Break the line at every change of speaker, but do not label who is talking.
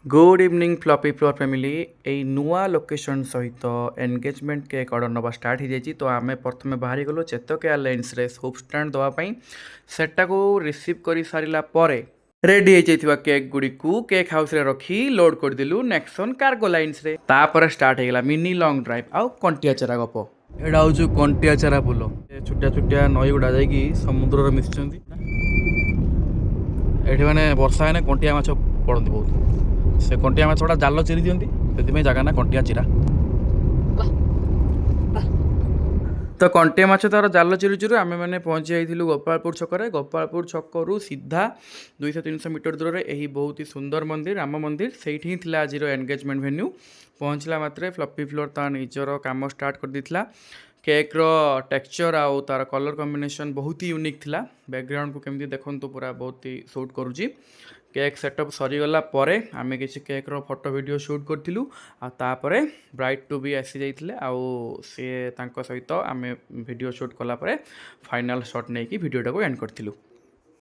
Good evening, Fluffy Flower family. ଏଇ ନୂଆ location ସହିତ ଏନଗେଜମେଣ୍ଟ କେକ୍ ଅର୍ଡ଼ର ନେବା ଷ୍ଟାର୍ଟ ହେଇଯାଇଛି। ତ ଆମେ ପ୍ରଥମେ ବାହାରିଗଲୁ ଚେତକ ଏୟାରଲାଇନ୍ସରେ ସୁପ୍ ଷ୍ଟାଣ୍ଡ ଦେବା ପାଇଁ। ସେଟାକୁ ରିସିଭ୍ କରି ସାରିଲା ପରେ ରେଡି ହେଇଯାଇଥିବା କେକ୍ ଗୁଡ଼ିକୁ କେକ୍ ହାଉସ୍ରେ ରଖି ଲୋଡ୍ କରିଦେଲୁ ନେକ୍ସନ୍ କାର୍ଗୋ ଲାଇନ୍ସରେ। ତାପରେ ଷ୍ଟାର୍ଟ ହେଇଗଲା ମିନି ଲଙ୍ଗ ଡ୍ରାଇଭ୍ ଆଉ କଣ୍ଟିଆ ଚାରା ଗପ। ଏଇଟା ହେଉଛି କଣ୍ଟିଆ ଚାରା ପୋଲ। ଏ ଛୋଟିଆ ଛୋଟିଆ ନଈ ଗୁଡ଼ା ଯାଇକି ସମୁଦ୍ରରେ ମିଶିଛନ୍ତି। ଏଠି ମାନେ ବର୍ଷା ହେଲେ କଣ୍ଟିଆ ମାଛ ପଡ଼ନ୍ତି ବହୁତ। ସେ କଣ୍ଟିଆ ମାଛ ଗୁଡ଼ା ଜାଲ ଚିରି ଦିଅନ୍ତି, ସେଥିପାଇଁ ଜାଗା ନା କଣ୍ଟିଆ ଚିରା। ତ କଣ୍ଟିଆ ମାଛ ତାର ଜାଲ ଚିରୁ ଚିରୁ ଆମେମାନେ ପହଞ୍ଚି ଯାଇଥିଲୁ ଗୋପାଳପୁର ଛକରେ। ଗୋପାଳପୁର ଛକରୁ ସିଧା 200-300 ମିଟର ଦୂରରେ ଏହି ବହୁତ ହି ସୁନ୍ଦର ମନ୍ଦିର, ରାମ ମନ୍ଦିର। ସେଇଠି ହିଁ ଥିଲା ଆଜିର ଏନଗେଜମେଣ୍ଟ ଭେନ୍ୟୁ। ପହଞ୍ଚିଲା ମାତ୍ରେ ଫ୍ଲପି ଫ୍ଲୋର୍ ତା ନିଜର କାମ ଷ୍ଟାର୍ଟ କରିଦେଇଥିଲା। କେକ୍ର ଟେକ୍ସଚର୍ ଆଉ ତାର କଲର୍ କମ୍ବିନେସନ୍ ବହୁତ ହି ୟୁନିକ୍ ଥିଲା। ବ୍ୟାକଗ୍ରାଉଣ୍ଡକୁ କେମିତି ଦେଖନ୍ତୁ, ପୁରା ବହୁତ ହି ସୁଟ୍ କରୁଛି। କେକ୍ ସେଟଅପ୍ ସରିଗଲା ପରେ ଆମେ କିଛି କେକ୍ର ଫଟୋ, ଭିଡ଼ିଓ ସୁଟ୍ କରିଥିଲୁ। ଆଉ ତାପରେ ବ୍ରାଇଡ୍ ଟୁ ବି ଆସିଯାଇଥିଲେ ଆଉ ସିଏ ତାଙ୍କ ସହିତ ଆମେ ଭିଡ଼ିଓ ସୁଟ୍ କଲା ପରେ ଫାଇନାଲ୍ ସଟ୍ ନେଇକି ଭିଡ଼ିଓଟାକୁ ଏଣ୍ଡ କରିଥିଲୁ।